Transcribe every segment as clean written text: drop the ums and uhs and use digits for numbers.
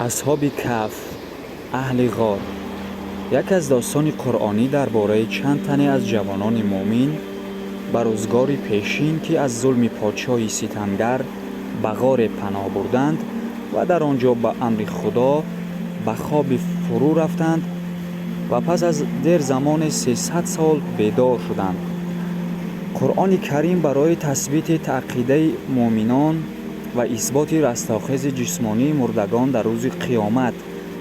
Асҳоби Каҳф, аҳли ғор, яке аз достони қуръонӣ дар бораи чанд тане аз ҷавонони муъмин ба рӯзгори пешин, ки аз зулми подшоҳи ситамгар ба ғоре паноҳ бурданд ва дар он ҷо ба амри Худо ба хоби фурӯ рафтанд ва пас аз дер замоне 300 сол бедор шуданд. Қуръони Карим барои тасбити таъқидаи муъминон ва исботи растохези ҷисмонии мурдагон дар рӯзи қиёмат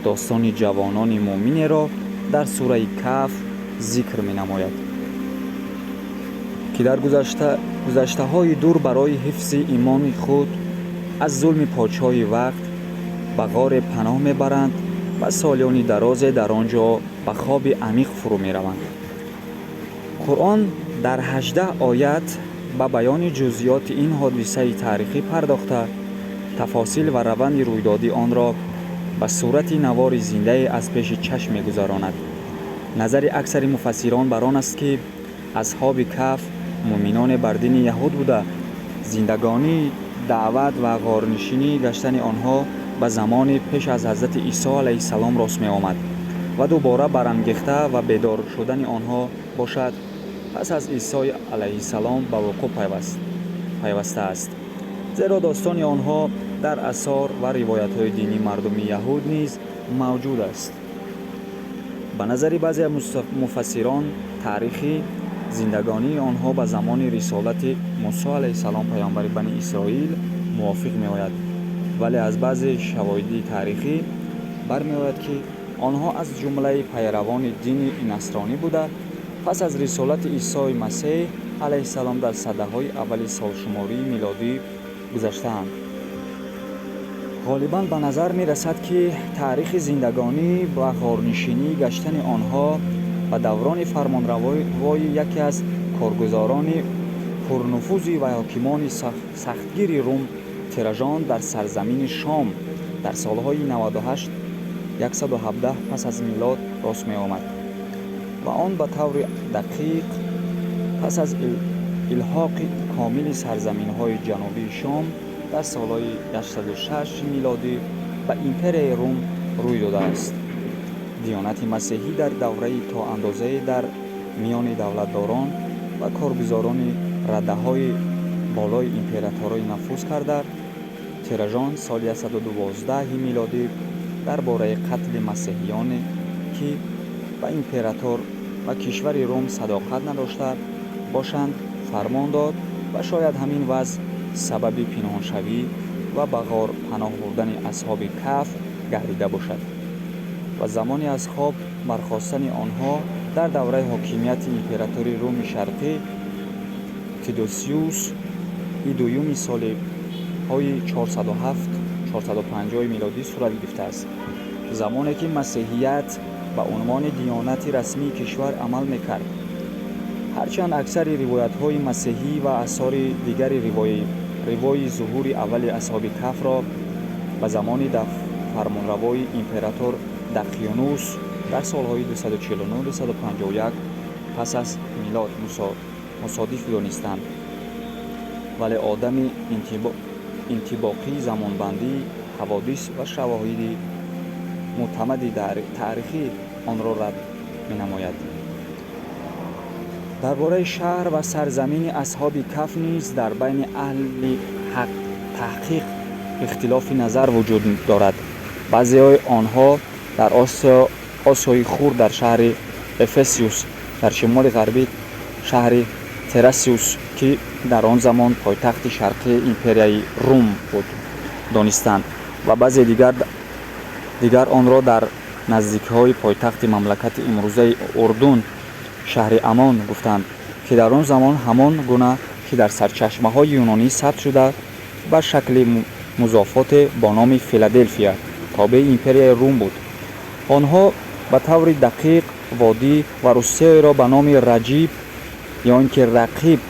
достони ҷавонони муъминеро дар сураи Каҳф зикр менамояд, ки дар гузаштаҳои дур барои ҳифзи имони худ аз зулми подшоҳи вақт ба ғоре паноҳ мебаранд ва солиёни дарозе дар он ҷо ба хоби амиқ фурӯ мераванд. Қуръон дар 18 оят ба баёни ҷузъиёти ин ҳодисаи таърихӣ пардохта, тафосил ва раванди рӯйдодии онро ба сурати навори зиндае аз пеши чашм мегузаронад. Назари аксари муфассирон бар он аст, ки Асҳоби Каҳф муъминоне бар дини яҳуд буда, зиндагонии даъват ва ғорнишинӣ гаштани онҳо ба замони пеш аз Ҳазрати Исо алайҳиссалом рост меомад ва дубора барангехта ва бедор шудани онҳо бошад, пас аз Исои алайҳиссалом ба вуқӯъ пайваста аст, зеро достони онҳо дар асор ва ривоятҳои динии мардуми яҳуд низ мавҷуд аст. Ба назари баъзе муфассирон, таърихи зиндагонии онҳо ба замони рисолати Мусо алайҳиссалом, паёмбари Бани Исроил, мувофиқ меояд, вале аз баъзе шавоҳиди таърихӣ бармеояд, ки онҳо аз ҷумлаи пайравони дини насронӣ буда, пас аз рисолати Исои Масеҳ алайҳиссалом дар садаҳои аввали солшумории милодӣ гузаштаанд. Ғолибан ба назар мерасад, ки таърихи зиндагонӣ ва ғорнишинӣ гаштани онҳо ба даврони фармонравои яке аз коргузорони пурнуфузи ва ҳокимони сахтгири Рум, Тиражон, дар сарзамини Шом дар солҳои 98 117 пас аз милод рост меомад ва он ба таври дақиқ пас аз илҳоқи комили сарзаминҳои ҷанубии Шом дар солҳои 106 милодӣ ба Империяи Рум рӯй додааст. Диёнати масеҳӣ дар давраи то андозае дар миёни давлатдорон ва коргузорони радаҳои болои императорӣ нафуз карда, Тиражон соли 112 милодӣ дар бораи қатли масеҳиёне, ки ба император ва кишвари Рум садоқат надошта бошанд, фармон дод ва шояд ҳамин вазъ сабаби пинҳоншавӣ ва ба ғор паноҳ бурдани Асҳоби Каҳф гардида бошад ва замони аз хоб бархостани онҳо дар давраи ҳокимияти императори Руми Шарқӣ Теодосиус И дуюми солҳои 407 450 милодӣ сурат гирифтааст, замоне ки масеҳият ба унвони диёнати расмии кишвар амал мекард. Ҳарчанд аксари ривоятҳои масеҳӣ ва асори дигари ривои зуҳури аввали Асҳоби Каҳфро ба замони фармонравои император Дақиёнус дар солҳои 249 251 пас аз милод мусодиф донистанд, вале одами интибоқии замонбандии ҳаводис ва шавоҳиди мӯътамади таърихӣ онро рад менамояд. Дар бораи шаҳр ва сарзамини Асҳоби Каҳф низ дар байни аҳли таҳқиқ ихтилофи назар вуҷуд дорад. Баъзеҳои онҳо дар Осиёи Хурд, дар шаҳри Эфесиус, дар шимоли ғарбӣ шаҳри Терасиус, ки дар он замон пойтахти шарқии Империяи Рум буд, донистанд ва баъзе дигар онро дар наздикиҳои пойтахти мамлакати имрӯзаи Урдун, шаҳри Амон гуфтанд, ки дар он замон, ҳамон гуна ки дар сарчашмаҳои юнонӣ сабт шуда, ба шакли музофоте бо номи Филаделфия тобеи Империяи Рум буд. Онҳо ба таври дақиқ водӣ ва рӯстаеро ба номи Раҷиб ё ин ки Рақиб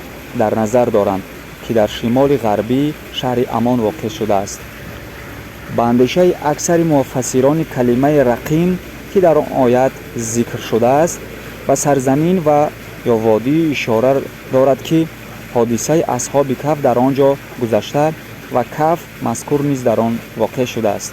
дар назар доранд, ки дар шимоли ғарбии шаҳри Амон воқеъ шудааст. Ба андешаи аксари муфассирони, калимаи «рақим», ки дар он оят зикр шудааст, ба сарзамин ва ё водӣ ишора дорад, ки ҳодисаи Асҳоби Каҳф дар он ҷо гузашта ва каҳф мазкур низ дар он воқеъ шудааст.